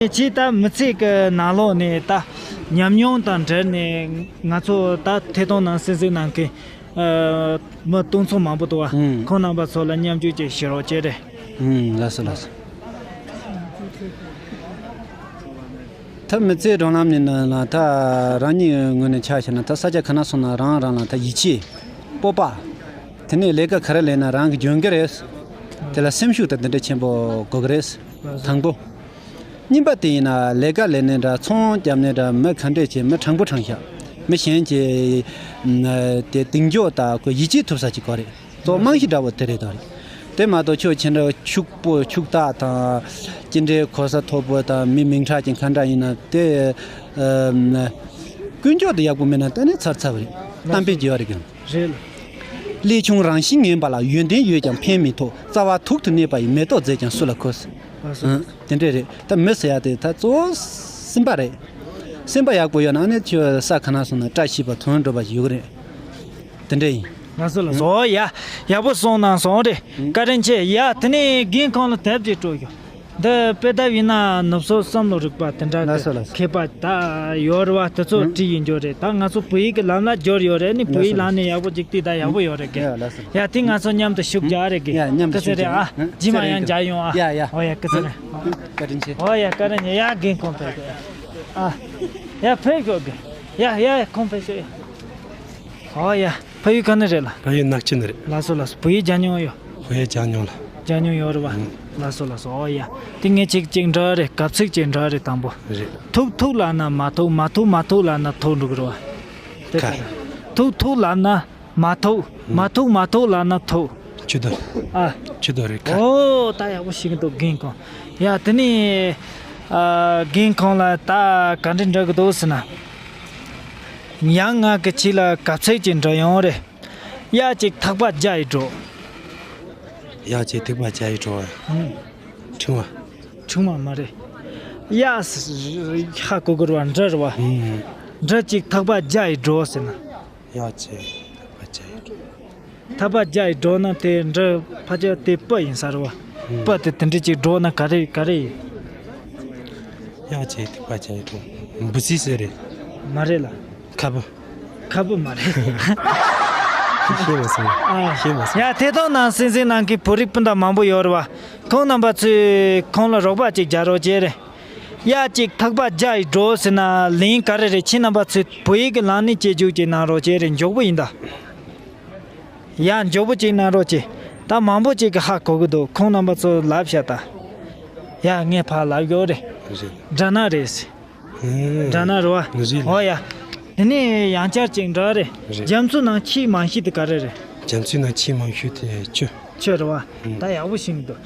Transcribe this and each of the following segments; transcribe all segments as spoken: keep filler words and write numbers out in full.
ཁྱེད་ད་མི་ཚེ་གི་ནང་ལོགས་ནས་ད་ཉམས་མྱོང་དང་འབྲེལ་ནས་ང་ཚོ་ད་ཐད་གཏོང་ནང་གསན་གཟིགས་གནང་མཁན་ཨ་མི་སྟོང་ཚོ་མང་པོ་འདུག་བ། ཨང་། ཁོང་རྣམ་པ་ཚོ་ལ་མཉམ་ཞུགས་ཅིག་ཞུ་རོགས་བྱེད་རེ། ཨང་། ལགས་སོ་ལགས་སོ། ད་མི་ཚེའི་སྒྲོན་ལམ་ནས་ན་ལ་ད་རང་ཉིད་ངོས་ནས་ཆ་བཞག་ན་ད་ས་ཆ་ག་ན་སོང་ན་རང་རང་ལ་ད་ཡིད་ཆེས་སྤོབས་པ། དེ་ནས་ལས་ཀ་ག་རེ་ལས་ན་རང་གི་འཇོན་གི་རེད། དེ་ལ་སེམས་ཤུགས་དང་དེ་འདྲ་ཆེན་པོ་དགོས་གི་རེད། དང་པོ། གཉིས་པ་དེ་ཡིན་ན་ལས་ཀ་ལས་ནས་འདྲ་ཚོང་རྒྱབ་ནས་འདྲ་མི་ག་འདྲས་བྱས་མི་དྲང་པོ་དྲང་བཞག་མི་གཞན་གྱི་དེ་གདེང་འཇོག་དང་ཁོ་ཡིད་ཆེས་ཐུབ་ས་ཅིག་དགོས་རེད། གཙོ་བོ་རྨང་གཞི་འདྲ་བོ་དེ་རེད་དང་རེད། དེ་མ་གཏོགས་ཁྱོད་ཁྱེད་འདྲ་ཕྱུག་པོ་ཕྱུག་བདག་དང་ཅི་འདྲའི་གོ་ས་མཐོ་པོ་དང་མི་མིང་གྲགས་ཅན་ག་འདྲ་ཡིན་ན་དེ་ཀུན་སྤྱོད་དེ་ཡག་པོ་མེད་ན་ད་ནི་ཚར་ཚར་བ་རེད། གཏམ་དཔེ་བརྗོད་པ་རེད་ཀྱང་། རེད། ལས་ཆུང་རང་བཞིན་ངན་པ་ལ། ཡོན་ཏན་ཡོད་ཀྱང་ཕན་མི་ཐོགས། རྩ་བ་དུག་ཏུ་གནས་པ་ཡི། མེ་ཏོག་མཛེས་ཀྱང་སུ་ལ་མཁོ། ལགས་སོ། ཨང་། དེ་འདྲས་རེད། ད་མི་ཟེར་ཡ་དེ་ད་གཙོ་བོ་སེམས་པ་རེད། སེམས་པ་ཡག་པོ་ཡོད་ན་ཨ་ནི་ཁྱོད་ས་ག་ན་སོང་ན་བཀྲ་ཤིས་པ་དོན་འགྲུབ་པ་ཞིག་ཡོད་རེད། དེ་འདྲས་ཡིན། ལགས་སོ་ལགས་སོ། ཨོ་ཡ། ཡག་པོ་གསུངས་གནང་སོང་རེད། ཨང་། བཀའ་དྲིན་ཆེ། ཡ་དེ་ནས་རྒན་ཁོང་ལ་དེབ་ཅིག་སྤྲོད་ཞོག་འདི་དཔེ་དེབ་ཡིན་ན་ནུབ་ཕྱོགས་བསམ་བློ་རིག་པ་དེ་འདྲ་ལགས་སོ་ལགས་སོ། མཁས་པ་ད་ཡོད་རེད་བ། དེ་ཚོ་ཨང་། བྲིས་ཡིན་རྒྱུ་རེད། ད་ང་ཚོ་བོད་ཡིག་གི་ལམ་ལ་སྦྱོར་ཡོད་རེད། ནི་བོད་ཡིག་ལམ་ནས་ཡག་པོ་ཅིག་བལྟས་ད་ཡག་པོ་ཡོད་རེད་གི། ཡ་ལགས་སོ། ཡ་དེ་ང་ཚོ་མཉམ་དུ་ཤུགས་རྒྱག་རེད་གི། ཡ་མཉམ་དུ་ཤུགས་རྒྱག་ཨ་ཨང་། རྗེས་མ་ཡང་མཇལ་ཡོང་ཨ། ཡ་ཡ། ཨོ་ཡ་བཀའ་དྲིན་ཆེ། བཀའ་དྲིན་ཆེ། ཨོ་ཡ་བཀའ་དྲིན་ཆེ། ཡ་རྒན་ཁོང་ཕེབས་དགོས་ཨ། ཡ་ཕེབས་དགོས་གི། ཡ་ཡ་ཁོང་ཕེབས་ཤོག་ཡ། ཨོ་ཡ། ཕ་ཡུལ་ག་ནས་རེད་ལ། ཕ་ཡུལ་ནག་ཆུ་ནས་རེད། ལགས་སོ་ལགས་སོ། བོད་ཡིག་སྦྱང་མྱོང་ཡོད། བོད་ཡིག་སྦྱང་མྱོང་ལ། སྦྱང་མྱོང་ཡོད་རེད་བ། ཨང་། ལགས་སོ་ལགས་སོ། ཨོ་ཡ། དེ་ངས་ཅིག་ཅིག་འདྲ་རེད། གབ་ཚིག་ཅིག་འདྲ་རེད་དང་པོ། རེད། ཐུག་ཐུག་ལབ་ན་མ་ཐུག་མ་ཐུག་མ་ཐུག་ལབ་ན་ཐུག་འགྲོ་གི་རེད་བ། དེ་ཁ། ཐུག་ཐུག་ལབ་ན་མ་ཐུག་མ་ཐུག་མ་ཐུག་ལབ་ན་ཐུག་ཆུ་དོ། ཨ། ཆུ་དོ་རེད་ཁ། ཨོ་ད་ཡག་པོ་ཞིག་འདུག་རྒན་ཁོང་། ཡ་དེ་ནས་ཨ་རྒན་ཁོང་ལ་ད་ག་འདྲ་འདྲ་གི་འདུག་ཟེར་ན། ཡང་ང་གི་ཁྱི་ལ་གབ་ཚིག་ཅིག་འདྲ་ཡོང་རེད། གཡག་ཅིག་ཐག་པ་བརྒྱབ་ཡི་འགྲོ། གཡག་ཅིག་ཐག་པ་བརྒྱབ་ཡི་འགྲོ་བ། ཨང་། ཕྲེང་བ། ཕྲེང་བ་མ་རེད། གཡག་ཧ་གོ་གི་རེད་བ། འབྲི་རེད་བ། ཨང་། འབྲི་ཅིག་ཐག་པ་བརྒྱབ་ཡི་འགྲོ་ཟེར་ན། གཡག་ཅིག་ཐག་པ་བརྒྱབ་ཡི་འགྲོ། ཐག་པ་བརྒྱབ་ཡི་འགྲོ་ན་དེ་འབྲི་ཕལ་ཆེར་དེ་སྤུ་ཡིན་ས་རེད་བ། ཨང་། སྤུ་དེ་དེ་འདྲ་ཅིག་འགྲོ་ན་ག་རེ་ག་རེ་ཡིན། གཡག་ཅིག་ཐག་པ་བརྒྱབ་ཡི་འགྲོ། འབུ་སྲིན་ཟེར་རེད། མ་རེད་ལ། ཁ་བུ། ཁ་བུ་མ་རེད། ཤེས་མ་སོང་། ཨ། ཤེས་མ་སོང་། ཡ་ཐད་གཏོང་ནང་གསན་གཟིགས་གནང་མཁན་བོད་རིགས་སྤུན་ཟླ་མང་པོ་ཡོད་རེད་བ། ཁོང་རྣམ་པ་ཚོས་ཁོང་ལ་རོགས་པ་ཅིག་རྒྱག་རོགས་བྱེད་རེད། གཡག་ཅིག་ཐག་པ་བརྒྱབ་ཡི་འགྲོ་ཟེར་ན་ལན་ག་རེ་རེད། ཁྱེད་རྣམ་པ་ཚོས་བོད་ཡིག་གི་ལམ་ནས་དཔྱད་འཇུག་ཅིག་གནང་རོགས་བྱེད་རེད། མགྱོགས་པོ་ཡིན་ད། ཡ་མགྱོགས་པོ་ཅིག་གནང་རོགས་གྱིས། ད་མང་པོ་ཅིག་གིས་ཧ་གོ་གི་འདུག་ཁོང་རྣམ་པ་ཚོ་ལབ་བཞག་ད། ཡ་ངས་ཕར་ལབ་ཡོད་རེད། རེད། སྦྲ་ནག་རེད། ཨེ། སྦྲ་ནག་རེད་བ། རེད། ཨོ་ཡ། དེ་ནས་ཡང་བསྐྱར་ཅིག་འདྲ་རེད། རེད། རྒྱ་མཚོ་ནང་ཆེས་མང་ཤོས་དེ་ག་རེ་རེད། རྒྱ་མཚོའི་ནང་ཆེས་མང་ཤོས་དེ་ཆུ། ཆུ་རེད་བ། ཨེ། ད་ཡག་པོ་ཤེས་ཀྱི་འདུག་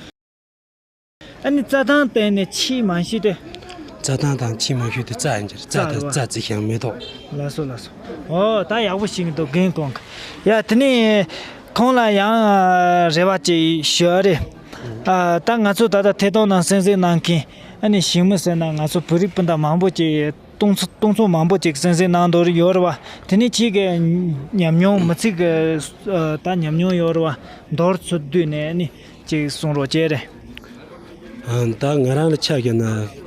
ཨ་ནི་རྩྭ་ཐང་སྟེང་ནས་ཆེས་མང་ཤོས་དེ། རྩྭ་ཐང་དང་ཆེས་མང་ཤོས་དེ་རྩྭ་ཡིན་གྱི་རེད། རྩྭ་དང་རྩྭ་རེད་བ། རྩྭ་རྩི་ཤིང་མེ་ཏོག་ལགས་སོ་ལགས་སོ། ཨོ་ད་ཡག་པོ་ཤེས་ཀྱི་འདུག་རྒན་ཁོང་གིས། ཡ་དེ་ནས་ཁོང་ལ་ཡང་རེ་བ་ཅིག་ཞུ་ཡ་རེད། ཨ་ད་ང་ཚོ་ད་ལྟ་ཐད་གཏོང་ནང་གསན་གཟིགས་གནང་མཁན་ཨ་ནི་ཞིང་མི་ཟེར་ན་ང་ཚོ་བོད་རིགས་སྤུན་ཟླ་མང་པོ་ཅིག་སྟོང་ཚོ་སྟོང་ཚོ་མང་པོ་ཅིག་གསན་གཟིགས་གནང་འདུག་ཡོད་རེད་བ། དེ་ནས་ཁྱེད་ཀྱི་ཉམས་མྱོང་མི་ཚེ་གི་ཨ་ད་ཉམས་མྱོང་ཡོད་རེད་བ། མདོར་ཚུར་བསྡུས་ནས་ཨ་ནི་ཅིག་གསུང་རོགས་བྱེད་རེད། ཨ་ད་ང་རང་ལ་ཆ་བཞག་ན་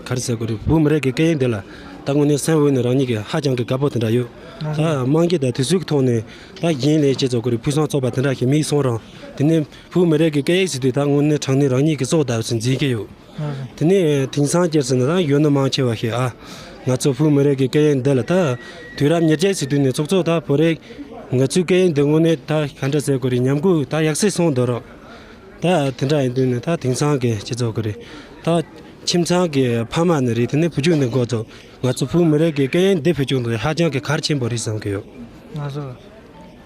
ག་རེ་ཟེར་དགོས་རེད། བོད་མི་རིགས་ཀྱི་སྐད་ཡིག་འདི་ལ་ད་དངོས་གནས་སེམས་འོག་ནས་རང་ཉིད་ཀྱི་ཧ་ཅང་གི་དགའ་པོ་དེ་འདྲ་ཡོད། ད་རྨང་གཞི་དང་དུས་ཚོད་ཀྱི་ཐོག་ནས་ད་གཞན་ལས་བྱེད་ཚོགས་ཀྱི་རེད། ཕུགས་བསམ་ཚོགས་པ་དེ་འདྲ་ཞིག་མེད་སོང་རུང་། དེ་ནས་བོད་མི་རིགས་ཀྱི་སྐད་ཡིག་ཟེར་དུས་ད་དངོས་གནས་དྲང་གནས་རང་ཉིད་ཀྱི་སྲོག་ལྟ་བུ་ཞིག་འཛིན་གྱི་ཡོད། དེ་ནས་དེང་སང་སྐྱེས་ཟེར་ན་ད་ཡོད་ན་མང་ཆེ་བ་ཞིག་ཨ། ང་ཚོ་བོད་མི་རིགས་ཀྱི་སྐད་ཡིག་འདི་ལ་ད་དུས་རབས་ཉེར་བརྒྱད་ཟེར་དུས་ནས་ཚོགས་ཚོགས་ད་བོད་རིགས་ང་ཚོའི་སྐད་ཡིག་འདི་དངོས་གནས་ད་ག་འདྲ་ཟེར་དགོས་རེད། ཉམས་རྒུད་ད་ཡག་སེ་སོང་འདུག་རོགས། ད་དེ་འདྲ་ཡིན་དུས་ནས་ད་དེང་སང་གི་སྤྱི་ཚོགས་ཀྱི་རེད། ད་ཁྱིམ་ཚང་གི་ཕ་མ་ནས་རེད། དེ་ནས་བུ་ཕྲུག་ནས་འགོ་ཚུགས་ང་ཚོ་བོད་མི་རིགས་ཀྱི་སྐད་ཡིག་འདི་བེད་སྤྱོད་འདི་ཧ་ཅང་གི་གལ་ཆེན་པོ་རེད་བསམ་གྱི་ཡོད། ང་ཚོ།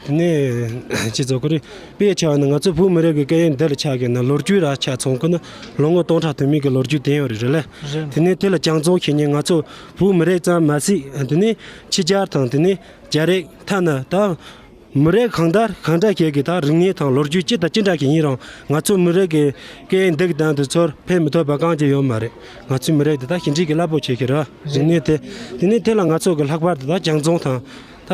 དེ་ནས་སྤྱི་ཚོགས་ཀྱི་རེད། དཔེ་ཆ་བ་ནི་ང་ཚོ་བོད་མི་རིགས་ཀྱི་སྐད་ཡིག་འདི་ལ་ཆ་བཞག་ན་ལོ་རྒྱུས་ར་ཆ་ཚང་གི་ན་ལོ་ངོ་སྟོང་ཕྲག་དུ་མའི་གི་ལོ་རྒྱུས་ལྡན་ཡོད་རེད་རེད་ལ། རེད། དེ་ནས་དེ་ལ་སྦྱང་བརྩོན་བྱེད་མཁན་ང་ཚོ་བོད་མི་རིགས་ཙམ་མ་ཟད་དེ་ནས་ཕྱི་རྒྱལ་དང་དེ་ནས་རྒྱ་རིགས་ཐ་ན་ད། མི་རིགས་གང་ལྟར་གང་འདྲ་ཞིག་གི་ད་རིག་གནས་དང་ལོ་རྒྱུས་ཅི་དང་ཅི་འདྲ་ཞིག་ཡིན་རུང་ང་ཚོ་མི་རིགས་ཀྱི་སྐད་ཡིག་འདི་གི་དོན་དུ་ཚུར་ཕན་མི་ཐོགས་པ་གང་ཅི་ཡོད་མ་རེད། ང་ཚོའི་མི་རིགས་འདི་ད་ཞིབ་འཇུག་གི་རླབས་པོ་ཆེ་ཞིག་རེད། རིག་གནས་དེ་དེ་ནས་དེ་ལ་ང་ཚོ་གི་ལྷག་པར་དུ་ད་སྦྱང་བརྩོན་དང་ད་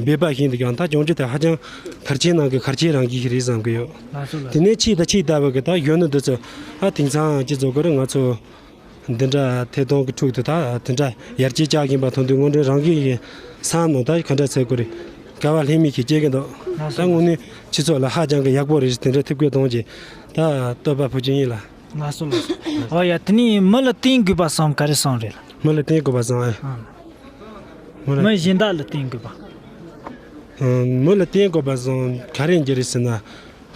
འབད་པ་བཞིན་དུ་ཀྱང་ད་སྦྱོང་རྒྱུ་དེ་ཧ་ཅང་གལ་ཆེན་ནང་གི་གལ་ཆེན་རང་བཞིན་ཞིག་རེད་བསམ་གི་ཡོད། ང་ཚོ་ལ་དེ་ནས་ཕྱིས་དང་ཕྱིས་ལྟ་བུ་གི་ད་གཞོན་ནུ་འདི་ཚོ་ཨ་དེང་སང་སྤྱི་ཚོགས་ཀྱི་རིང་ང་ཚོ། འདི་འདྲ་ཐད་གཏོང་གི་ཁྲོད་དུ་ད་དེ་འདྲ་ཡར་རྒྱས་བཅག་གིན་པ་མཐོང་དུས་དངོས་འབྲེལ་རང་གི་བསམ་ནང་ད་ག་འདྲ་ཟེར་དགོས་རེད། དགའ་བ་ལྷད་མེད་ཀྱི་སྐྱེ་གི་འདུག་ད་དངོས་གནས་ཁྱེད་ཚོ་ལ་ཧ་ཅང་གི་ཡག་པོ་རེད། དེ་འདྲ་ཐུགས་ཁུར་གཏོང་རྒྱུ་ད་བསྟོད་པ་ཕུལ་རྒྱུ་ཡིན་ལ། ལགས་སོ་ལགས་སོ། ཨོ་ཡ། དེ་ནས་མི་ལ་བརྟེན་དགོས་པ་བསམ་ག་རེ་བསམ་རེད་ལ། མི་ལ་བརྟེན་དགོས་པ་བསམ་ཨེ། ཨང་། མི་ལ་མི་གཞན་དག་ལ་བརྟེན་དགོས་པ། ཨང་། མི་ལ་བརྟེན་དགོས་པ་བསམ་ག་རེ་ཡིན་རྒྱུ་རེད་ཟེར་ན།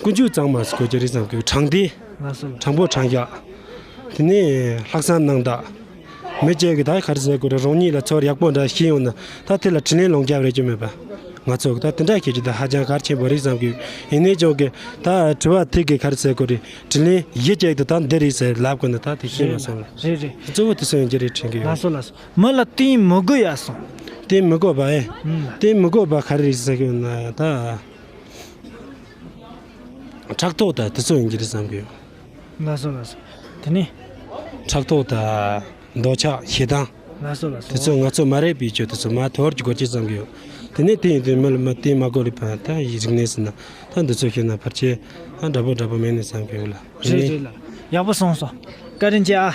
ཀུན་སྤྱོད་གཙང་མ་ཟེར་དགོས་རྒྱུ་རེད་བསམ་གི། དྲང་བདེན། ལགས་སོ་ལགས། དྲང་པོ་དྲང་བཞག་དེ་ནས་ལྷག་བསམ་རྣམ་དག་མི་གཅིག་གིས་ད་ག་རེ་ཟེར་དགོས་རེད། རང་ཉིད་ལ་ཚོར་ཡག་པོ་འདྲ་ཞིག་ཡོང་ན་ད་དེ་ལ་དྲིན་ལན་ལོག་རྒྱབ་རེད་ཀྱི་མེད་པ། ང་ཚོ་གི་ད་དེ་འདྲ་ཁྱེད་ཀྱི་ད་ཧ་ཅང་གལ་ཆེན་པོ་རེད་བསམ་གི། ཡིན་ནའི་ཀྱང་གི་ད་དྲི་བ་དེ་གི་ག་རེ་ཟེར་དགོས་རེད། དྲིན་ལན་ཡིད་ཀྱིས་ད་འདི་རེད་ཟེར་ལབ་དགོས་ན་ད་དེ་ཤེས་མ་སོང་ལ། རེད་རེད། གཙོ་བོ་དེ་སོང་ཡིན་གྱི་རེད་དྲན་གི་ཡོད། ལགས་སོ་ལགས་སོ། མི་ལ་བརྟེན་མི་དགོས་ཡ་སོང་། བརྟེན་མི་དགོས་པ་ཨེ། ཨང་། བརྟེན་མི་དགོས་པ་ག་རེ་རེད་ཟེར་གི་ཡོད་ན་ད། ཕྲག་དོག་ད་དེ་ཚོ་ཡིན་གྱི་རེད་བསམ་གི་ཡོད། ལགས་སོ་ལགས་སོ། དེ་ནས། ཕྲག་དོག་ད་འདོད་ཆགས་ཞེ་སྡང་། ལགས་སོ་ལགས་སོ། དེ་ཚོ་ང་ཚོ་མ་རེད་པའི་ཆོས་དེ་ཚོ་མ་དོར་གྱི་དགོས་ཀྱི་བསམ་གི་ཡོད། དེ་ནས་དེ་ཡིན་དུས་མི་ལ་མི་བརྟེན་མ་དགོས་རེད་པ། ད་ཡི་རིག་གནས་ཟེར་ན་ད་འདི་ཚོ་ཤེས་ན་ཕལ་ཆེར་ད་འདྲ་པོ་འདྲ་པོ་མེད་ནས་བསམ་གི་ཡོད་ལ། རེད་རེད་ལ། ཡག་པོ་གསུངས་སོང་། བཀའ་དྲིན་ཆེ་ཨ།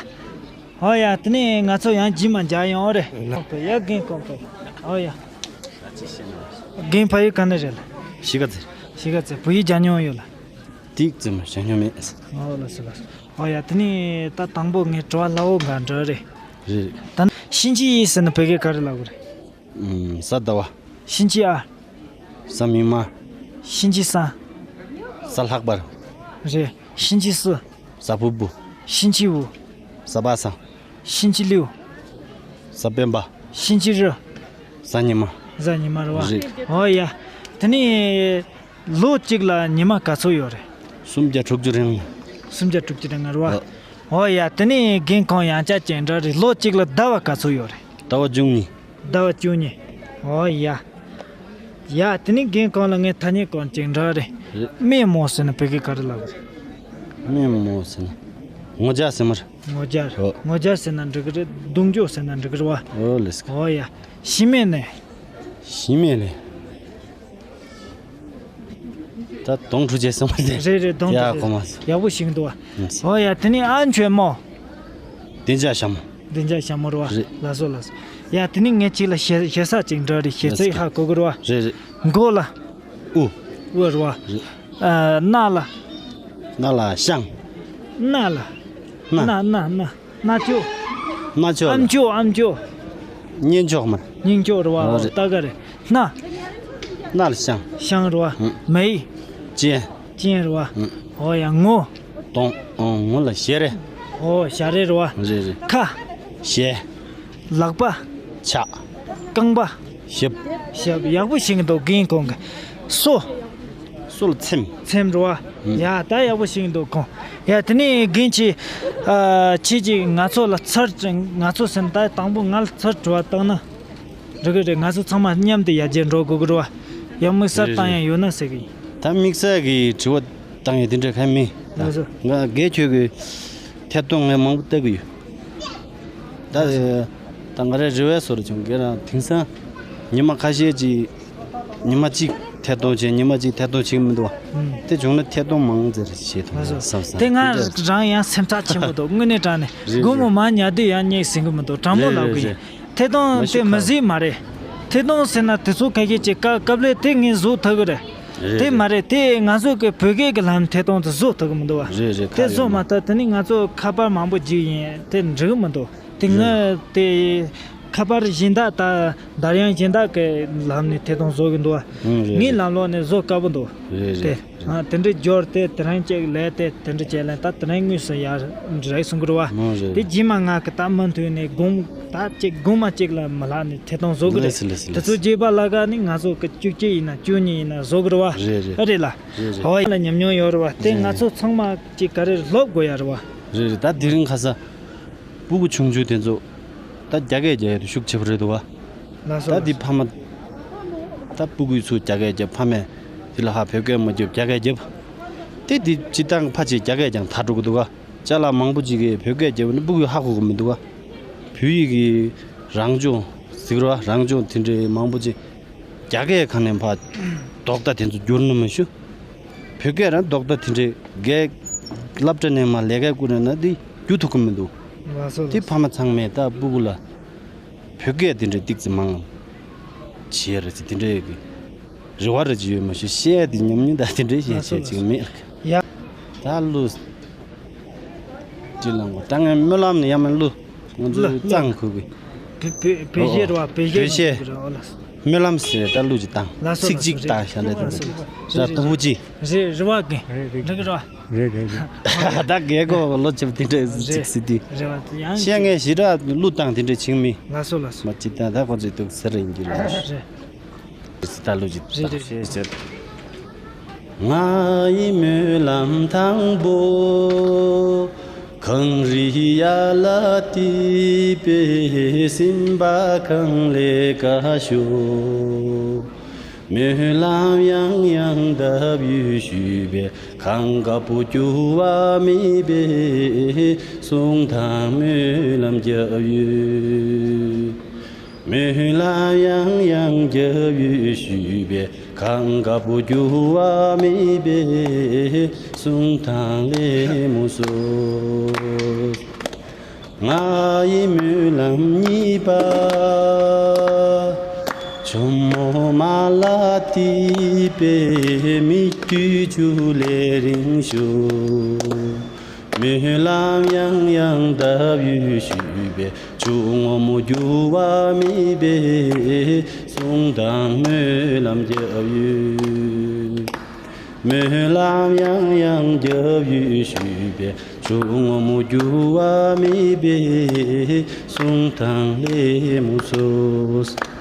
ཨོ་ཡ། དེ་ནས་ང་ཚོ་ཡང་རྗེས་མ་མཇལ་ཡོང་། ཨོ་རེད། ལ། ཡ་རྒན་ཁོང་པ། ཨོ་ཡ། རྒན་ཕ་ཡུལ་ག་ནས་རེད་ལ། གཞིས་ཀ་རྩེ། གཞིས་ཀ་རྩེ། བོད་ཡིག་སྦྱང་མྱོང་ཡོད་ལ། ཏིག་ཙམ་སྦྱང་མྱོང་མེད། ཨོ་ལགས་སོ་ལགས་སོ། ཨོ་ཡ། དེ་ནས་ད་དང་པོ་ངས་དྲི་བ་སླ་བོ་འགའ་འདྲི་རེད། རེད། ད་ནི་གཤིན་རྗེ་ཟེར་ན་བོད་སྐད་ག་རེ་ལབ་དགོས་རེད། ཨུམ། གཟའ་ཟླ་བ། གཤིན་རྗེ་ཨ། གཟའ་མིག་དམར། གཤིན་རྗེ་གསང་། གཟའ་ལྷག་པ། རེད། གཤིན་རྗེ་སྲིན། གཟའ་ཕུར་བུ། གཤིན་རྗེ་དབུ། གཟའ་པ་སངས། གཤིན་རྗེ་ལེའུ། གཟའ་སྤེན་པ། གཤིན་རྗེ་རི། གཟའ་ཉི་མ། གཟའ་ཉི་མ་རེད་བ། རེད། ཨོ་ཡ། དེ་ནས་ལོ་གཅིག་ལ་ཉི་མ་ག་ཚོད་ཡོད་རེད། སུམ་བརྒྱ་དྲུག་ཅུ་རེ་ལྔ། སུམ་བརྒྱ་དྲུག་ཅུ་རེ་ལྔ་རེད་བ། ཨོ། ཨོ་ཡ། དེ་ནས་རྒན་ཁོང་ཡང་བསྐྱར་ཅིག་འདྲི་རེད། ལོ་གཅིག་ལ་ཟླ་བ་ག་ཚོད་ཡོད་རེད། ཟླ་བ་བཅུ་གཉིས། ཟླ་བ་བཅུ་གཉིས། ཨོ་ཡ། ཡ། དེ་ནས་རྒན་ཁོང་ལ་ངས་ཐ་སྙད་སྐོར་ཅིག་འདྲི་རེད། རེད། སྨན་མོ་ཟེར་ན་བོད་སྐད་ག་རེ་ལབ་རེད། སྨན་མོ་ཟེར་ན། ངོ་རྒྱལ་ཟེར་མ་རེད། ངོ་རྒྱལ། ཨོ། ངོ་རྒྱལ་ཟེར་ན་འགྲིག་གི་རེད། གདུང་རྒྱུད་ཟེར་ན་འགྲིག་གི་རེད་བ། ཨོ་ལེས། ཨོ་ཡ། གཤིན་སྨན་ནི། གཤིན་སྨན་ནི། ད་དོང་ཁྲུ་ཆེ་སོང་བ་དེ། རེད་རེད། དོང་ཡ་ཁྲུ་ཆེ། གོ་མ་སོང་། ཡག་པོ་ཞིག་འདུག་བ། ཨོ་ཡ། དེ་ནས་ཨ་མཆོད་མོ། བདེ་འཇགས་ཞྭ་མོ། བདེ་འཇགས་ཞྭ་མོ་རེད་བ། རེད། ལགས་སོ་ལགས་སོ། ཡ། དེ་ནས་ངས་ཅིག་ལ་ཞེ་ཞེ་ས་ཅིག་འདྲི་རེད། ཞེ་ཚིག་ཧ་གོ་གི་རེད་བ། རེད་རེད། མགོ་ལ། དབུ། དབུ་རེད་བ། རེད། ཨ། སྣ་ལ། སྣ་ལ་ཤངས། སྣ་ལ། སྣ། སྣ་སྣ་སྣ། སྣ་ཅོག་སྣ་ཅོག་ལ། ཨམ་ཅོག་ཨམ་ཅོག་སྙན་ཅོག་མ། སྙན་ཅོག་རེད་བ། ཨོ་རེད། ད་ག་རེད། སྣ། སྣ་ལ་ཤངས། ཤངས་རེད་བ། ཨང་། མ་ཡིག་སྤྱན། སྤྱན་རེད་བ། ཨང་། ཨོ་ཡ། ངོ། དོང་། ཨོ། ངོ་ལ་ཞལ་རས། ཨོ། ཞལ་རས་རེད་བ། རེད་རེད། ཁ། ཞལ། ལག་པ། ཕྱག་རྐང་པ། ཞབས། ཞབས། ཡག་པོ་ཤེས་ཀྱི་འདུག་རྒན་ཁོང་གིས། སོ། སོ་ལ་ཚེམས། ཚེམས་རེད་བ། ཡ། ད་ཡག་པོ་ཤེས་ཀྱི་འདུག་ཁོང་། ཡ། དེ་ནས་རྒན་ཁྱེད། ཨ། ཁྱེད་ཀྱིས་ང་ཚོ་ལ་ཚར། ང་ཚོ་ཟེར་ན་ད་དང་པོ་ང་ལ་ཚར་དྲི་བ་བཏང་ན། འགྲིག་གི་རེད། ང་ཚོ་ཚང་མ་མཉམ་དུ་ཡར་རྒྱས་འགྲོ་དགོས་ཀྱི་རེད་བ། ཡང་དམིགས་བསལ་བཏང་ཡ་ཡོད་ན་ཟེར་གི་ཡིན། ད་དམིགས་བསལ་གྱི་དྲི་བ་བཏང་ཡ་དེ་འདྲ་གང་མེད། ལགས་སོ། ང་རྒན་ཁྱོད་ཀྱི་ཐད་གཏོང་ངས་མང་པོ་ལྟ་གི་ཡོད། ད། ད་ང་རའི་རེ་བའི་བཟོ་འདྲ་བྱུང་། ཁྱེད་རང་དེང་སང་ཉི་མ་ཁ་ཤས་ཅིག་ཉི་མ་གཅིག་ཐད་གཏོང་བྱས། ཉི་མ་གཅིག་ཐད་གཏོང་བྱེད་ཀྱི་མི་འདུག་བ། ཨང་། དེ་བྱུང་ན་ཐད་གཏོང་མང་ཙམ་བྱེད་ཐུབ་ན་བསམ་བསམ། དེ་ང་རང་ཡང་སེམས་ཐག་ཆེན་པོ་འདུག་དངོས་གནས་དྲང་གནས། རེད་རེད། དགོང་མོ་མར་ཉལ་དུས་ཡང་སྙིང་ཟིང་གི་མི་འདུག་དྲང་པོ་ལབ་གི་ཡིན། རེད་རེད་རེད། ཐད་གཏོང་དེ་མི་ཟིག་མ་རེད། ཐད་གཏོང་ཟེར་ན་དེ་ཚོ་ཁ་ཤས་ཀྱི་སྐབས་སྐབས་ལ་དེ་ངས་བཟོ་ཐུབ་གི་རེད། རེད་དེ་མ་རེད། དེ་ང་ཚོ་གི་བོད་སྐད་ཀྱི་ལམ་ཐད་གཏོང་དེ་བཟོ་ཐུབ་གི་མི་འདུག་བ། རེད་རེད། དེ་ཁ་ཡོད་བཟོ་མ་མ་ཐུབ། དེ་ནི་ང་ཚོ་ཁ་པར་མང་པོ་བརྒྱུད་ཡིན། དེ་འགྲིག་གི་མི་འདུག་དེ་ངས་རེད། དེ་ཁ་པར་གཞན་དག་དང་འདར་དབྱངས་གཞན་དག་གི་ལམ་ནས་ཐད་གཏོང་བཟོ་གི་འདུག་བ། ཨང་། རེད་ངའི་རེད། ལམ་ལོག་ནས་བཟོ་དཀའ་པོ་འདུག་རེད་དེ། རེད། ཨ། དེ་འདྲའི་སྦྱོར་ཏེ་དེ་རིང་གཅིག་ལས་ཏེ་དེ་འདྲ་བྱས་ལན་ད་དེ་རིང་དངོས་སུ་ཡར་རེད་གསུང་གི་རེད་བ། མོ་རེད། དེ་རྗེས་མ་ང་གི་ད་མུ་མཐུད་ནས་དགོང་ད་གཅིག་དགོང་མོ་གཅིག་ལ་མི་ལྷག་ནས་ཐད་གཏོང་བཟོ་གི་རེད། ལགས་སོ་ལགས་སོ། དེ་ཚོ་རྗེས་མ་ལ་ག་ནི་ང་ཚོ་གི་བཅུ་གཅིག་ཡིན་ན་བཅུ་གཉིས་ཡིན་ན་བཟོ་གི་རེད་བ། རེད་རེད། ཨ་རེད་ལ། རེད་རེད། ཨོ་ཡ་ལ་ཉམས་མྱོང་ཡོད་རེད་བ། དེ་རེད་ང་ཚོ་རེད། ཚང་མ་གཅིག་ག་རེ་སློབ་དགོས་ཡ་རེད་བ། རེད་རེད། ད་དེ་རིང་ཁ་སང་སྤུ་གུ་ཆུང་ཆུང་དེ་ཚོ་ད་རྒྱ་སྐད་རྒྱག་ཡ་དེ་ཤུགས་ཆེ་པོ་རེད་འདུག་བ། ལགས་སོ། ད་འདི་ཕ་མ། ད་སྤུ་གུ་ཚོ་རྒྱ་སྐད་རྒྱབ། ཕ་མས་དེ་ལ་ཧ་བོད་སྐད་མ་རྒྱབ་རྒྱ་སྐད་རྒྱབ། དེ་འདི་སྤྱིར་བཏང་ཕ་ཆེ་རྒྱ་སྐད་ཀྱང་དར་འགྲོ་གི་འདུག་ག་ཅ་ལག་མང་པོ་ཅིག་གིས་བོད་སྐད་རྒྱབ་ན་སྤུ་གུས་ཧ་གོ་གི་མི་འདུག་ག་བོད་ཡིག་གི་རང་སྦྱོང་ཟེར་གི་རེད་བ། རང་སྦྱོང་དེ་འདྲའི་མང་པོ་ཅིག་རྒྱ་སྐད་གང་ནས་ཕར་རྡོག་རྩ་དེ་ཚོ་བསྒྱུར་ནི་མི་ཤེས། བོད་སྐད་རང་རྡོག་རྩ་དེ་འདྲའི་སྒེར་སློབ་གྲྭ་ནས་མར་ལས་ཀ་བསྐུར་ནས་ན་འདི་རྒྱུ་ཐུབ་ཀྱི་མི་འདུག་ལགས་སོ། དེ་ཕ་མ་ཚང་མས་ད་སྤུ་གུ་ལ་བོད་སྐད་དེ་འདྲའི་ཏིག་ཙི་མང་བྱེད་ཡ་རེད་ཟེར། དེ་འདྲའི་གི་རེ་བ་རེ་ཅིག་ཡོད་མ་ཤེས། བཤད་ཡ་དེ་ཉམས་མྱོང་ད་དེ་འདྲའི་བཤད་བཤད་ཅིག་མེད། ཡ། ད་གླུ་ཅི་ལ་ངོ་ད་ངས་སྨོན་ལམ་ནས་ཡ་མ་གླུ་ང་ཚོའི་གཙང་ཁུག་གི་བོད་བོད་བོད་གཞས་རེད་བ། བོད་གཞས་བོད་གཞས་རེད་བ། ལགས་སོ། སྨོན་ལམ་ཟེར་ད་གླུ་ཅིག་བཏང་། ལགས་སོ། ཚིག་ལགས་སོ། གཅིག་བཏང་བཞག་ན་དེ་འདྲ་ར་སྟོང་པོ་ཅི། རེད་རེད་བ། གི་རེད་རེད་རེད། འགྲིག་གི་རེད་བ། རེད་རེད་རེད། ད་རྒན་གོག་ལོ་ཆེན་པོ་དེ་འདྲ་ཅིག་ཟེར་དུས། རེད་བ། ཡང་བཤད་མཁན་ཞེ་དྲག་གླུ་བཏང་དེ་འདྲ་བྱུང་མེད། ལགས་སོ་ལགས་སོ། མ་ཅི་ད་ད་ཁོ་ཚོས་འདུག་ཟེར་རེད་འགྱུར་ལ། རེད། ད་གླུ་ཅིག་རེད་བཏང་རེད་ཞེས་ཟེར། ང་ཡི་སྨོན་ལམ་དང་པོ། གངས་རི་ཡར་ལ་གཏིབས་པའི་སེམས་པ་གངས་ལས་དཀར་ཤོག་སྨོན་ལམ་ཡང་ཡང་བཏབ་ཡོད་ཞུས་པས། གངས་དཀར་པོ་འགྱུར་བ་མེད་པའི་གསུང་དང་སྨོན་ལམ་བརྒྱབ་ཡོད། སྨོན་ལམ་ཡང་ཡང་བརྒྱབ་ཡོད་ཞུས་པས། གངས་དཀར་པོ་འགྱུར་བ་མེད་པའི་གསུང་དང་ལད་མོ་སོ། ང་ཡི་སྨོན་ལམ་གཉིས་པ། ཇོ་མོ་མ་ལ་གཏིབས་པའི་མིག་ཏུ་ཆུ་ལས་རིང་ཤོག་སྨོན་ལམ་ཡང་ཡང་བཏབ་ཡོད་ཞུས་པས། ཆུ་སྔོན་མོ་འགྱུར་བ་མེད་པའི་གསུང་དང་སྨོན་ལམ་བརྒྱབ་ཡོད། སྨོན་ལམ་ཡང་ཡང་བརྒྱབ་ཡོད་ཞུས་པས། ཆུ་སྔོན་མོ་འགྱུར་བ་མེད་པའི་གསུང་དང་ལད་མོ་སོ།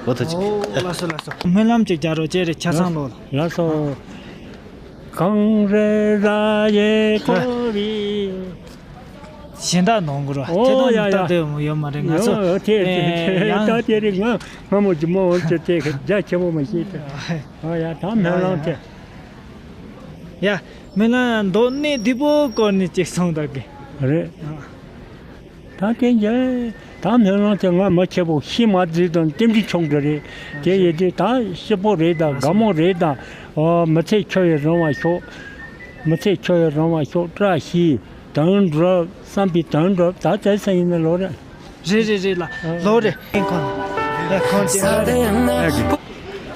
འོ་ད་ཅིག་ཨོ་ལགས་སོ་ལགས་སོ། སྨོན་ལམ་ཅིག་རྒྱག་རོགས་བྱེད་རེད། ཆ་ཚང་ལོ། ལགས་སོ། གངས་རི་ར་ཡི་ཀོ་རི། གཞན་དག་ནང་གི་རོ། ཨོ་ཁྱེད་ཡ་ཡ། ད་ལྟ་ཡོད་མ་རེད། ང་ཚོ་ཡོ་དེ་ཨེ་ཡང་ད་དེ་རིང་ང་ང་མོ་ཇི་མོ་འོན་ཏེ་དེ་རྒྱ་ཆེ་བོ་མ་ཤེས་ཏེ། ཨོ་ཡ། ད་སྨོན་ལམ་དེ། ཡ། སྨོན་ལམ་མདོ་གནས་བདེ་པོ་སྐོར་ནས་ཅིག་གསུངས་དག་གི་རེད། ད་དེ་འཇལ། ད་སྨོན་ལམ་དེ་ང་མ་ཆེ་བོ་ཤི་མ་རྫི་དང་རྟེན་འབྲེལ་ཆུང་གི་རེད། དེ་ཡི་དེ་ད་སྐྱིད་པོ་རེད་དང་དགའ་མོ་རེད་དང་། ཨོ་མི་ཚེ་འཁྱོལ་བའི་རང་བ་ཤོག་མི་ཚེ་འཁྱོལ་བའི་རང་བ་ཤོག་བཀྲ་ཤིས་དོན་འགྲུབ་བསམ་པའི་དོན་འགྲུབ། ད་དེ་ཚེ་ཡིན་ན་ལོ་རེ། རེད་རེད་རེད་ལ། ལོ་རེ་ཁོང་ཡ་ཁོང་ཅན་རེད།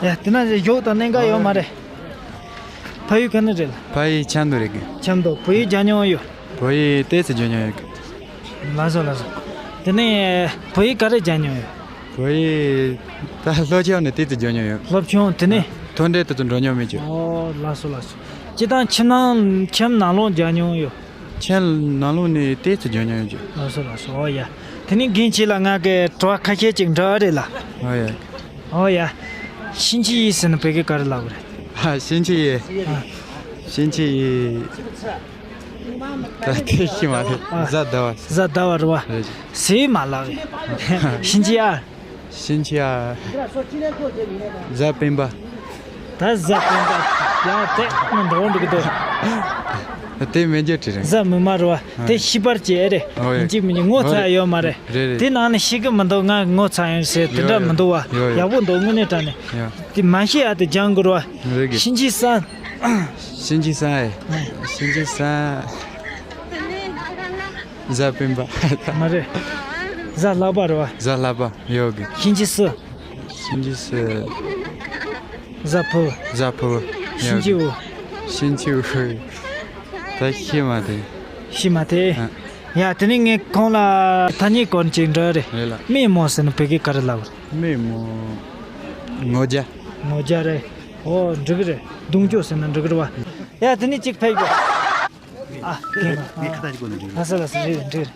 ཡ་དེ་ན་ཞོགས་དང་གནད་འགག་ཡོད་མ་རེད། ཕ་ཡུལ་ག་ནས་རེད་ལ། ཕ་ཡུལ་ཆབ་མདོ་རེད་གི་ཆབ་མདོ། བོད་ཡིག་སྦྱང་མྱོང་ཡོད། བོད་ཡིག་ཏོག་ཙམ་སྦྱང་མྱོང་ཡོད་གི་ལགས་སོ་ལགས་སོ། དེ་ནས་བོད་ཡིག་ག་རེ་སྦྱང་མྱོང་ཡོད། བོད་ཡིག་ད་སློབ་ཆུང་ནས་ཏོག་ཙམ་སྦྱང་མྱོང་ཡོད། སློབ་ཆུང་དེ་ནས། མཐོ་འབྲིང་དེ་ཚོ་འགྲོ་མྱོང་མེད་ཀྱི་ཨོ་ལགས་སོ་ལགས་སོ། སྤྱིར་བཏང་ཁྱིམ་ནང་ཁྱིམ་ནང་ལོགས་སྦྱང་མྱོང་ཡོད། ཁྱིམ་ནང་ལོགས་ནས་ཏོག་ཙམ་སྦྱང་མྱོང་ཡོད་ཀྱི་ལགས་སོ་ལགས་སོ། ཨོ་ཡ། དེ་ནས་རྒན་ཁྱེད་ལ་ང་གི་དྲི་བ་ཁ་ཤས་ཅིག་འདྲི་བ་རེད་ལ། ཨོ་ཡ། ཨོ་ཡ། 星期一 ཟེར་ན་བོད་སྐད་ག་རེ་ལབ་རེད། ཨ། 星期一། ཨ། 星期一། ད་དེ་ཤི་མ་རེད། ཨ། གཟའ་ཟླ་བ། གཟའ་ཟླ་བ་རེད་བ། རེད། ཟེར་མ་ལབ་རེད། 星期二། 星期二། གཟའ་སྤེན་པ། ད་གཟའ་སྤེན་པ། ཡང་དེ་ནི་འདྲ་བོ་འདུག་གི་འདུག་དེ་མེ་རྒྱལ་དྲི་རེད། གཟའ་མིག་དམར་རེད་བ། དེ་ཤི་བར་བྱེད་རེད། ཨོ་ཡ། ཡིན་གཅིག་མིན་གཅིག་ངོ་ཚ་ཡོད་མ་རེད། རེད་རེད། དེ་ནང་ནས་ཤི་གི་མི་འདུག་ང་ངོ་ཚ་ཡོང་ཟེར་དེ་འདྲ་མི་འདུག་བ། ཡོད་ཡོད། ཡག་པོ་འདུག་དངོས་གནས་དྲང་གནས། ཡ། དེ་མ་ཤི་ཡ་དེ་སྦྱང་དགོས་རེད་བ། རེད་གི 星期三། 星期三。 ཨ། 星期三། གཟའ་སྤེན་པ། མ་རེད། གཟའ་ལྷག་པ་རེད་བ། གཟའ་ལྷག་པ་ཡོད་གི 星期四། 星期四། གཟའ་ཕུར་བུ། གཟའ་ཕུར་བུ། 星期五། 星期五། ད་ཤི་མ་དེ། ཤི་མ་དེ། ཨ། ཡ་དེ་ནས་ངས་ཁོང་ལ་ཐ་སྙད་སྐོར་ཅིག་འདྲི་རེད། རེད་ལ། མེ་མོ་ཟེར་ན་བོད་སྐད་ག་རེ་ལབ་རེད། མེ་མོ། ངོ་རྒྱ། ངོ་རྒྱ་རེད། ཨོ་འགྲིག་གི་རེད། རྡུང་སྐྱོ་ཟེར་ན་འགྲིག་གི་རེད་བ། ཡ་དེ་ནས་ཅིག་ཕེབས་དགོས། ཨ། ངས་ཁ་ཐག་ཅིག་གོ་ནས་འགྲིག་ལགས་སོ་ལགས་སོ། རེད་རེད་འགྲིག་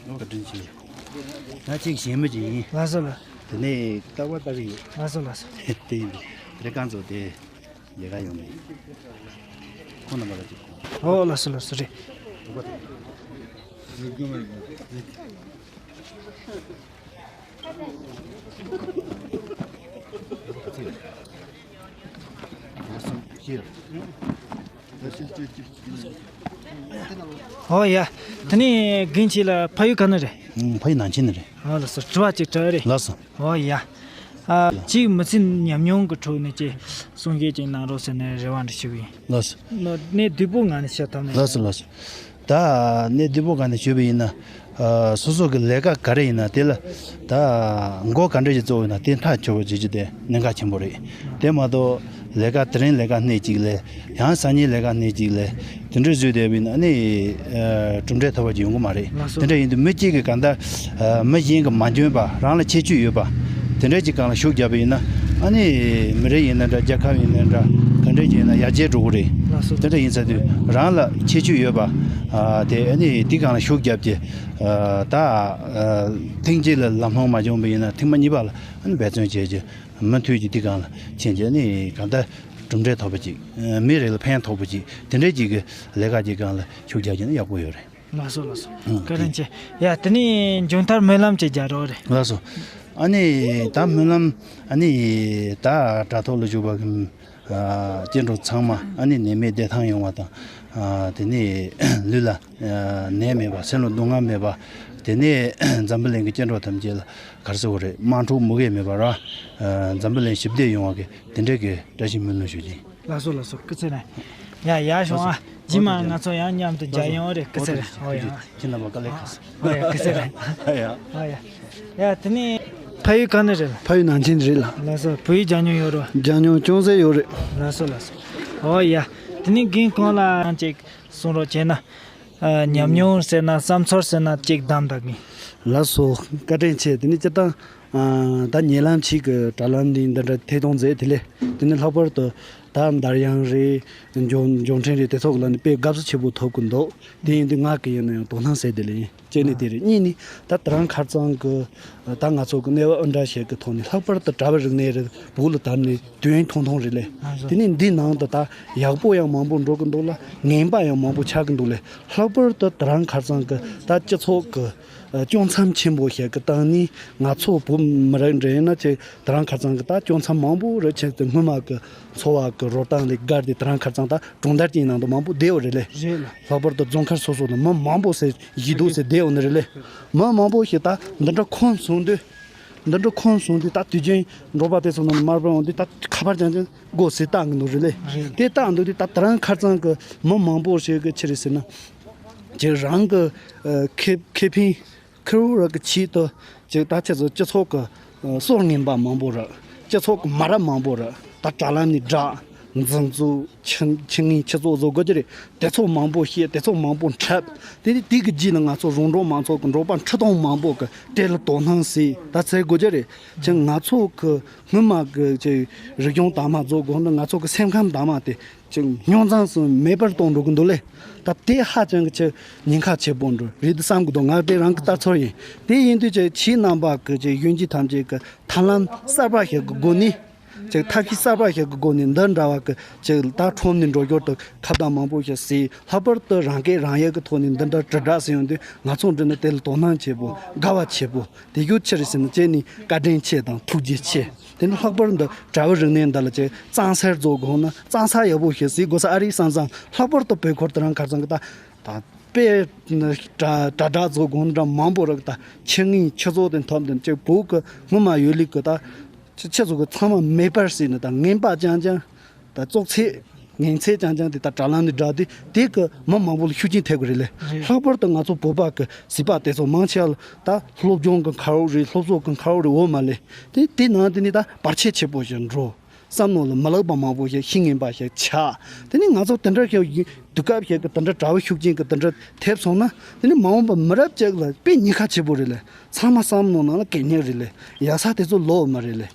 རེད། བཀའ་དྲིན་ཆེ། ང་གཅིག་གཞན་མི་ཅིག་ཡིན། ལགས་སོ་ལགས། དེ་ནས་རྟག་པར་ལྟ་གི་ཡོད། ལགས་སོ་ལགས་སོ། དེ་ཡིན་དེ་རེད། རྐང་ཚོ་དེ་ལས་ཀ་ཡོང་ནས་ཁོང་རྣམ་པ་ལ་ཅིག་གོ། ཨོ་ལགས་སོ་ལགས་སོ། རེད། ཨོ་ཡ། དེ་ནས་རྒན་ཁྱེད་ལ་ཕ་ཡུལ་ག་ནས་རེད། ཨང་། ཕ་ཡུལ་ནང་ཆེན་ནས་རེད། ཨོ་ལགས་སོ། དྲི་བ་ཅིག་དྲི་རེད། ལགས་སོ། ཨོ་ཡ། ཨ། གཅིག་མི་ཚེ་ཉམས་མྱོང་གི་ཁྲོད་ནས་ཀྱི་གསུང་བཤད་ཅིག་གནང་རོགས་ཟེར་ནས་རེ་བ་འདྲ་ཞུ་གི་ཡིན། ལགས་སོ། ནོ་གནས་བདེ་པོ་ངང་ནས་བཤད་ཐུབ་ན། ལགས་སོ་ལགས་སོ། ད་གནས་བདེ་པོ་ངང་ནས་ཞུས་པ་ཡིན་ན། ཨ། སོ་སོ་གི་ལས་ཀ་ག་རེ་ཡིན་ན་དེ་ལ་ད་མགོ་ག་འདྲ་ཞིག་བཙུགས་ཡོད་ན་དེ་མཐའ་འཁྱོལ་བ་བྱེད་རྒྱུ་དེ་གནད་འགག་ཆེན་པོ་རེད། དེ་མ་གཏོགས་ལས་ཀ་དེ་རིང་ལས་ཀ་སྣེ་གཅིག་ལས། ཡང་སང་ཉིན་ལས་ཀ་སྣེ་གཅིག་ལས། དེ་འདྲ་བཟོས་བསྡད་པ་ཡིན་ན་ཨ་ནི། ཨ། གྲུབ་འབྲས་ཐོབ་པ་ཅིག་ཡོང་གི་མ་རེད། ལགས་སོ། དེ་འདྲ་ཡིན་དུས་མི་གཅིག་གིས་གང་ལྟར། ཨ། མི་གཞན་གྱི་མ་འཇོན་པ། རང་ལ་ཁྱད་ཆོས་ཡོད་པ། དེ་འདྲ་ཅིག་སྒང་ལ་ཤུགས་བརྒྱབ་པ་ཡིན་ན། ཨ་ནི་མི་རིགས་ཡིན་ན་འདྲ། རྒྱལ་ཁབ་ཡིན་ན་འདྲ། ག་འདྲ་ཅིག་ཡིན་ན་ཡར་རྒྱས་འགྲོ་གི་རེད། ལགས་སོ། དེ་འདྲ་ཡིན་ཚར་དུས་རང་ལ་ཁྱད་ཆོས་ཡོད་པ། ཨ། དེ་ཨ་ནི་དེ་སྒང་ལ་ཤུགས་བརྒྱབ་ཀྱི། ཨ། ད། ཨ། ཐེངས་གཅིག་ལ་ལམ་ལྷོང་མ་བྱུང་བ་ཡིན་ན་ཐེངས་མ་གཉིས་པ་ལ་ཨ་ནི་འབད་བརྩོན་བྱས་ཀྱི། མུ་མཐུད་ཀྱི་འདི་སྒང་ལ་ཕྱིན་རྗེས་ནི་གང་ལྟར་གྲུབ་འབྲས་ཐོབ་པ་ཅིག། མིའི་རིགས་ལ་ཕན་ཐོགས་པ་ཅིག། དེ་འདྲའི་ཅིག་གི་ལས་ཀ་ཅིག་སྒང་ལ་ཤུགས་རྒྱག་རྒྱུ་ན་ཡག་པོ་ཡོད་རེད། ལགས་སོ་ལགས་སོ། ཨང་། བཀའ་དྲིན་ཆེ། ཡ་དེ་ནས་མཇུག་མཐར་སྨོན་ལམ་ཅིག་རྒྱག་རོགས་རེད། ལགས་སོ། ཨ་ནི་ད་སྨོན་ལམ། ཨ་ནི་ད་དྲ་ཐོག་ལ་བཞུགས་པ་གི། ཨ། སྐྱེ་འགྲོ་ཚང་མ་ཨ་ནི་ནད་མེད་བདེ་ཐང་ཡོང་བ་དང་། ཨ། དེ་ནས་ལུས་ལ། ཨ། ནད་མེད་པ། སེམས་ལ་སྡུག་བསྔལ་མེད་པ། དེ་ནས་འཛམ་བུ་གླིང་གི་སྐྱེ་འགྲོ་ཐམས་ཅད་ལ་ག་རེ་ཟེར་དགོས་རེད། དམག་འཁྲུག་མུ་གེ་མེད་པ་ར། ཨ། འཛམ་བུ་གླིང་ཞི་བདེ་ཡོང་བ་གི་དེ་འདྲའི་གི་བཀྲ་ཤིས་སྨོན་ལམ་ཞུ་རྒྱུ་ཡིན། ལགས་སོ་ལགས་སོ། སྐུ་ཚེ་རིང་། ཡ་ཡར་ཤོག་ཨ། རྗེས་མ་ང་ཚོ་ཡང་མཉམ་དུ་མཇལ་ཡོང་རེད། སྐུ་ཚེ་རིང་། ཨོ་ཡ། ཁྱེད་རྣམ་པ་དཀའ་ལས་ཁག་སོང་། ཨོ་ཡ། སྐུ་ཚེ་རིང་། ཨ་ཡ། ཨོ་ཡ། ཡ་དེ་ནས་ཕ་ཡུལ་ག་ནས་རེད། ཕ་ཡུལ་ནང་ཆེན་རེད་ལགས། ལགས་སོ། བོད་ཡིག་སྦྱང་མྱོང་ཡོད་རོ། སྦྱང་མྱོང་ཅུང་ཟད་ཡོད་རེད། ལགས་སོ་ལགས་སོ། ཨོ་ཡ། དེ་ནས་རྒན་ཁོང་ལ་ཡང་ཅིག་གསུང་རོགས་བྱས་ན། ཨ། ཉམས་མྱོང་ཟེར་ན། བསམ་ཚུལ་ཟེར་ན་ཅིག་གདམ་ད་གིན། ལགས་སོ། བཀའ་དྲིན་ཆེ། དེ་ནི་སྤྱིར་བཏང་། ཨ། ད་ཉེ་ལམ་ཞིག་གི་དྲ་ལམ་འདི་འདི་འདྲ་ཐད་གཏོང་མཛད་དེ་ལས། དེ་ནི་ལྷག་པར་དུ་ད་འདར་དབྱངས་རེད། འབྱོར་འབྱོར་འཕྲིན་རེད། དེ་ཚོ་གི་ལ་ནི་དཔེ་དགའ་བསུ་ཆེ་པོ་ཐོབ་གི་འདུག། དེ་ཡིན་དུས་ང་གི་ཡིན་ན་ཡང་དོ་སྣང་ཟེར་དེ་ལས་ཡིན། གཅིག་ནི་དེ་རེད། གཉིས་ནི་ད་དེ་རིང་ཁ་རྩང་གི་ད་ང་ཚོ་གི་གནས་བབ་འདྲ་ཞིག་གི་ཐོག་ནས་ལྷག་པར་དུ་དྲ་བའི་རིག་གནས་རེད། བོད་ལ་དར་ནས་དུས་ཡུན་ཐུང་ཐུང་རེད་ལས། དེ་ནི་འདི་ནང་དུ་ད་ཡག་པོ་ཡང་མང་པོ་འགྲོ་གི་འདུག་ལ། ངན་པ་ཡང་མང་པོ་ཆགས་ཀྱི་འདུག་ལས། ལྷག་པར་དུ་དེ་རིང་ཁ་རྩང་གི་ད་སྤྱི་ཚོགས་ཀྱི་ཨ། སྐྱོ་མཚམས་ཆེན་པོ་ཞིག་གི་སྟེང་ནས་ང་ཚོ་བོད་མི་རིགས་འདྲ་ཡིན་ན་ཅིག་དེ་རིང་ཁ་རྩང་གི་ད་སྐྱོ་མཚམས་མང་པོ་རེ་ཕྱིན་ཏེ་སྔོན་མ་གི་འཚོ་བ་གི་རོལ་སྟངས་ལས་བརྒལ་ཏེ་དེ་རིང་ཁ་རྩང་ད་གྲོང་རྡལ་གྱི་ནང་དུ་མང་པོ་བསྡད་ཡོད་རེད་ལས། རེད་ལ། ལྷག་པར་དུ་རྫོང་མཁར་སོ་སོ་ནང་མི་མང་པོ་ཟེར་གཞིས་སྡོད་ཟེར་བསྡད་ཡོད་ནི་རེད་ལས། མི་མང་པོ་ཞིག་ད་འདི་འདྲ་ཁོམ་སོང་དུས། འདི་འདྲ་ཁོམ་སོང་དུས་ད་དུས་རྒྱུན་འབྲོག་པ་དེ་ཚོ་ནང་མར་པ་འོང་དུས་ད་ཁ་པར་རྐྱང་རྐྱང་སྒོ་ཟེར་བཏང་གི་འདུག་རེད་ལས། རེད། དེ་བཏང་འདུག་དུས་ད་དེ་རིང་ཁ་རྩང་གི་མི་མང་པོ་ཞིག་གི་ཆི་རེད་ཟེར་ན། ཁྱེད་རང་གི་ཨ། ཁེ་ཁེ་ཕན་ཁེར་རོ་ར་གི་ཆེད་དུ་ཅིག་ད་ཁྱེད་ཚོ་སྤྱི་ཚོགས་ཀྱི་ཨ། སྲོལ་ངན་པ་མང་པོ་ར། སྤྱི་ཚོགས་ཀྱི་མ་རབས་མང་པོ་ར། ད་དྲ་ལམ་ནས་སྒྲ་འཛིན་བཟོ། ཁྱི་ཁྱི་ངན་ཁྱི་ཚོ་བཟོ་དགོས་ཀྱི་རེད། དེ་ཚོ་མང་པོ་བཤད། དེ་ཚོ་མང་པོ་འཁྲབ། དེ་ནི་དེ་གི་རྗེས་ལ་ང་ཚོ་རོང་འབྲོག་མང་ཚོགས་ཀྱི་འབྲོག་པ་ཁྲི་སྟོང་མང་པོ་གི་དེ་ལ་དོ་སྣང་བྱེད། ད་བྱེད་དགོས་ཀྱི་རེད། ཅིག་ང་ཚོ་གི་སྔོན་མ་གི་ཅིག་རིག་གཞུང་དར་མ་བཟོ་དགོས་ན་ང་ཚོ་གི་སེམས་ཁམས་དར་མ་དེ་ཅིག་རྙོག་འཛིང་སུ་མེད་པར་གཏོང་འགྲོ་གི་འདུག་ལས། ད་དེ་ཧ་ཅང་གི་ཅིག་ཉེན་ཁ་ཆེ་པོ་འགྲོ་རེད་བསམ་གི་འདུག། ང་དེ་རང་གི་ལྟ་ཚུལ་ཡིན། དེ་ཡིན་དུས་ཅིག་ཁྱེད་རྣམ་པ་གི་ཅིག་གཞོན་སྐྱེས་ཐམས་ཅད་ཀྱི་ཐབས་ལམ་གསར་པ་ཞིག་གི་སྒོ་ནས། ཅིག་ཐབས་ཤེས་གསར་པ་ཞིག་གི་སྒོ་ནས་འདི་འདྲ་བ་གི་ཅིག་ད་ཁྲོམ་ནས་འགྲོ་རྒྱུར་དུ་ཁ་བརྡ་མང་པོ་ཞིག་བྱས། ལྷག་པར་དུ་རང་སྐད་རང་ཡིག་གི་ཐོག་ནས་འདི་འདྲ་དྲིལ་བསྒྲགས་བྱས་ཡོང་དུས་ང་ཚོ་འདི་ནི་དེ་ལ་དོ་སྣང་ཆེ་པོ། དགའ་བ་ཆེ་པོ། དེ་ཡོད་ཕྱིར་ཟེར་ན་ཅེ་ནི་བཀའ་དྲིན་ཆེ་དང་ཐུགས་རྗེ་ཆེ། དེ་ནི་ལྷག་པར་འདི་དྲ་བའི་རིག་གནས་འདི་ལ་ཅིག་གཙང་སེལ་བཟོ་དགོས་ན་གཙང་ས་ཡག་པོ་ཞིག་བཟོ་དགོས་ས་ཨ་རིའི་ས་མཚམས་ལྷག་པར་དུ་བོད་ཁུལ་དེ་རིང་ཁ་སང་གི་ད་ད་དཔེ་དྲ་དྲ་བསྒྲགས་བཟོ་དགོས་ན་འདྲ་མང་པོ་རག། ད་ཁྱི་ངན་ཁྱི་ཚོ་དེ་ཐོབ་དེ་ཅིག་བོད་ཀྱི་སྔོན་མ་ཡོད་ལུགས་ཀྱི་ད་ཁྱི་ཁྱི་ཚོ་གི་ཚང་མ་མེད་པར་བཟོས་ནས་ད་ངན་པ་རྐྱང་རྐྱང་། ད་བཙོག་ཚད་ངན་ཚད་རྐྱང་རྐྱང་དེ་ད་དྲ་ལམ་ནས་བསྒྲགས་དུས་དེ་གི་མི་མང་པོ་ལ་ཤུགས་རྐྱེན་ཐེབས་གི་རེད་ལས། རེད། ལྷག་པར་དུ་ང་ཚོ་བོད་པ་གི་གཟིགས་པ་དེ་ཚོ་མང་ཆེ་བ་ལ་ད་སློབ་སྦྱོང་གི་མཁར་རོགས་རེད། སློབ་གསོ་གི་མཁར་རོགས་རེད། འོ་མ་ལས་དེ་དེ་ནང་དེ་ནི་ད་བར་ཆད་ཆེ་པོ་ཞིག་འགྲོ། བསམ་བློ་ལ་མི་ལེགས་པ་མང་པོ་ཞིག་ཤི་ངན་པ་ཞིག་ཆགས། དེ་ནི་ང་ཚོ་དེ་འདྲ་ཞིག་དུས་སྐབས་ཤིག་གི་དེ་འདྲ་དྲ་བ་ཤུགས་རྐྱེན་གི་དེ་འདྲ་ཐེབས་སོང་ན་དེ་ནི་མ་འོངས་པ་མི་རབས་ཅིག་ལ་དཔེ་ཉེན་ཁ་ཆེ་པོ་རེད་ལས། ཚང་མ་བསམ་བློ་ནང་ལ་གད་སྙིགས་རེད་ལས། ཡག་ས་དེ་ཚོ་ལོག་མ་རེད་ལས།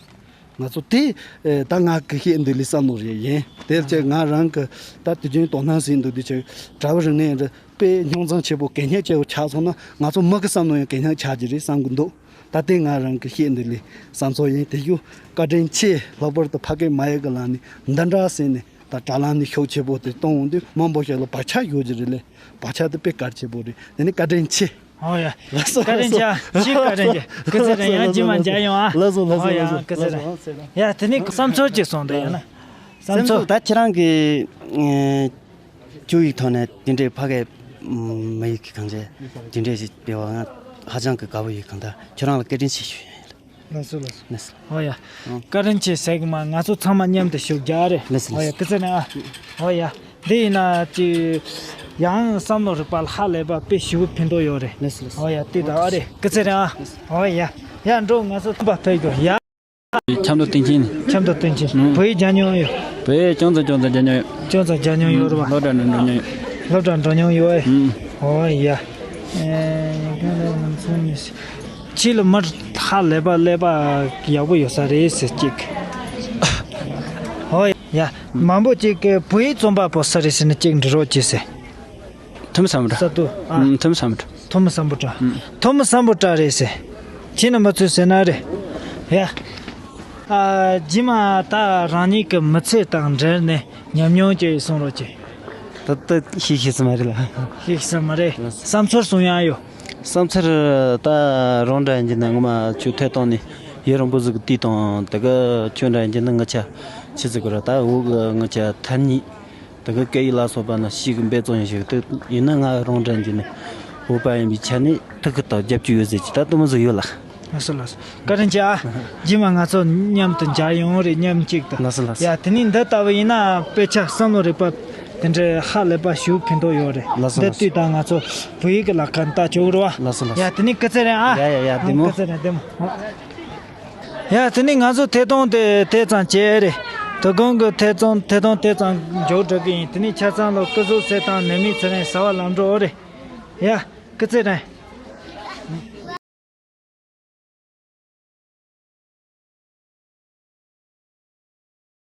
ང་ཚོ་དེ་ཨེ་ད་ང་གི་བཤད་འདོད་ལས་བསམ་བློ་རེ་ཡིན། དེ་ལ་ཅིག་ང་རང་གི་ད་དུས་རྒྱུན་དོ་སྣང་བྱེད་འདོད་དུས་ཅིག་དྲ་བ་རིག་གནས་རེད། དཔེ་རྙོག་འཛིང་ཆེ་པོ་གད་སྙིགས་ཆེ་པོ་ཆགས་སོང་ན་ང་ཚོ་མི་གི་བསམ་བློ་ཡང་གད་སྙིགས་ཆགས་ཀྱི་རེད་བསམ་གི་འདུག། ད་ལྟའི་ང་རང་གི་བཤད་འདི་ལས་བསམ་ཚོར་ཡིན། དེ་ཞུ་བཀའ་དྲིན་ཆེ། ལྷག་པར་དུ་ཕ་སྐད་མ་ཡིག་གི་ལམ་ནས་འདི་འདྲ་ཟེར་ནས་ད་དྲ་ལམ་ནས་ཤུགས་ཆེ་པོ་དེ་གཏོང་འོང་དུས་མང་པོ་ཞིག་ལ་བག་ཆགས་ཡོད་ཀྱི་རེད་ལས། བག་ཆགས་དེ་དཔེ་གལ་ཆེ་པོ་རེད། དེ་ནི་བཀའ་དྲིན་ཆེ། ཨོ་ཡ། ལགས་སོ། བཀའ་དྲིན་ཆེ། ལགས་སོ། ཆེས་བཀའ་དྲིན་ཆེ། སྐུ་ཚེ་རིང་། ཡང་རྗེས་མ་མཇལ་ཡོང་ཨ། ལགས་སོ་ལགས་སོ། ཨོ་ཡ། ལགས་སོ། སྐུ་ཚེ་རིང་། ལགས་སོ། ཡ་དེ་ནི་བསམ་ཚོར་ཅིག་གསུང་དང་ཡོད་ན། བསམ་ཚོར། ད་ཁྱེད་རང་གི་ཨེ། བཅུ་ཡི་ཐོག་ནས་དེ་འདྲའི་ཕ་སྐད་མ་ཡིག་གི་གང་བྱས་དེ་འདྲའི་ཞིག་སྤེལ་བ་ང་ཧ་ཅང་གི་དགའ་པོ་ཡོད། གང་ལྟར་ཁྱོད་རང་ལ་བཀའ་དྲིན་ཆེ་ཞུ་ཡིན། ལགས་སོ་ལགས་སོ། ལགས་སོ། ཨོ་ཡ། ཨང་། བཀའ་དྲིན་ཆེ་ཟེར་གི་མ། ང་ཚོ་ཚང་མ་མཉམ་དུ་ཞུགས་རྒྱག་རེད། ལགས་སོ་ཨོ་ཡ། ལགས་སོ། སྐུ་ཚེ་ནས་ཨ། ཨོ་ཡ། འདི་ཡིན་ན་ཅི། ཡང་བསམ་བློ་རིག་པ་ལ་ཧ་ལས་པ་དཔེ་ཞེ་པོ་ཕན་ཐོགས་ཡོད་རེད། ལགས་སོ་ལགས་སོ། ཨོ་ཡ། དེ་ད་ཨ་རེད། སྐུ་ཚེ་རིང་ཨ། ཨོ་ཡ། ཡ་འགྲོ། ང་ཚོ་ཐུམ་པ་ཕེབས་དགོས་ཡ། ཆབ་མདོ་སྟེང་ཆེན་ནས། ཆབ་མདོ་སྟེང་ཆེན། ཨང་། བོད་ཡིག་སྦྱང་མྱོང་ཡོད། བོད་ཡིག་ཅུང་ཙམ་ཅུང་ཙམ་སྦྱང་མྱོང་ཡོད། ཅུང་ཙམ་སྦྱང་མྱོང་ཡོད་རེད་བ། སློབ་གྲྭ་ནང་འགྲོ་མྱོང་ཡོད། སློབ་གྲྭ་འགྲོ་མྱོང་ཡོད་ཨེ། ཨང་། ཨོ་ཡ། ཨེ། ཁྱེད་ལ་མར་ཧ་ལས་པ་ཀླད་པ་ཡག་པོ་ཡོད་ས་རེད་ཟེར་གཅིག་ཨོ་ཡ། མང་པོ་གཅིག་གིས་བོད་ཡིག་རྩོམ་པ་པོ་སུ་རེད་ཟེར་ན་གཅིག་འབྲི་རོགས་གྱིས་ཟེར། ཐུམ་སམ་བྷོ་ཊ། ས་ཏུ་ཨ། ཨུམ། ཐུམ་སམ་བྷོ་ཊ། ཐུམ་སམ་བྷོ་ཊ། ཨུམ། ཐུམ་སམ་བྷོ་ཊ་རེད་ཟེར། ཁྱེད་ནི་མི་ཚོས་ཟེར་ན་རེད། ཡ། ཨ། རྗེས་མ་ད་རང་ཉིད་ཀྱི་མི་ཚེ་དང་འབྲེལ་ནས་ཉམས་མྱོང་ཅིག་གསུང་རོགས་གྱིས། ད་ལྟ་ཤེས་ཤེས་ས་མ་རེད་ལ། ཤེས་ཤེས་ས་མ་རེད། བསམ་ཚུལ་གསུང་ཡག་ཡོད། བསམ་ཚུལ་ད་རང་འདྲ་ཡིན་གྱི་ན། ངོ་མ་ཁྱོད་ཐད་གཏོང་ནས་ཡུན་རིང་པོ་ཟིག་གི་དུས་དང་། དེ་ག་ཁྱོད་འདྲ་ཡིན་གྱི་ན་ང་ཆ་ཆི་ཟིག་གི་ར། ད་འུ་གི་ང་ཆ་ཐ་སྙད། དེ་ག་སྐད་ཡིག་ལ་སོགས་པ་ན་ཤེས་གི་འབད་བརྩོན་ཡང་བྱེད་གི་འདུག་ཡིན་ན་ང་རང་འདྲ་ཡིན་གྱི་ན་བོད་པ་ཡིན་པའི་ཆ་ནས་ཐུགས་ཁུར་དང་རྒྱབ་སྐྱོར་ཡོད་ཟེར་གྱི་ད་དུ་མོ་ཟིག་ཡོད་ལ། ལགས་སོ་ལགས་སོ། བཀའ་དྲིན་ཆེ་ཨ། རྗེས་མ་ང་ཚོ་མཉམ་དུ་མཇལ་ཡོང་རེད། མཉམ་གཅིག་ཏུ། ལགས་སོ་ལགས་སོ། ཡ། དེ་ནས་འདི་ལྟ་བུ་ཡིན་ན་དཔེ་ཆ་བསམ་བློ་རིག་པ་དེ་འདྲའི་ཧ་ལས་པ་ཞེ་པོ་ཕན་ཐོགས་ཡོད་རེད། ལགས་སོ་འདི་ལགས་སོ། དུས་ད་ང་ཚོ་བོད་ཡིག་གི་ལག་ཁ་ནས་ལྟ་ཆོག་གི་རེད་བ། ལགས་སོ་ལགས་སོ། ཡ། དེ་ནས་སྐུ་ཚེ་རིང་ཨ། ཡ་ཡ་ཡ། བདེ་མོ། སྐུ་ཚེ་རིང་བདེ་མོ། ཡ། དེ་ནས་ང་ཚོ་ཐད་གཏོང་དེ་དེ་ཙམ་བྱས་རེད། དོ་དགོང་གི་ཐད་གཏོང་དེ་ཙམ་མཇུག་སྒྲིལ་གི་ཡིན། དེ་ནས་ཆ་ཚང་ལ་སྐུ་གཟུགས་གསལ་ཐང་། ནད་མེད་ཚེ་རིང་། བཟའ་བ་ལམ་འགྲོ་རེད། ཡ། སྐུ་ཚེ་རིང་།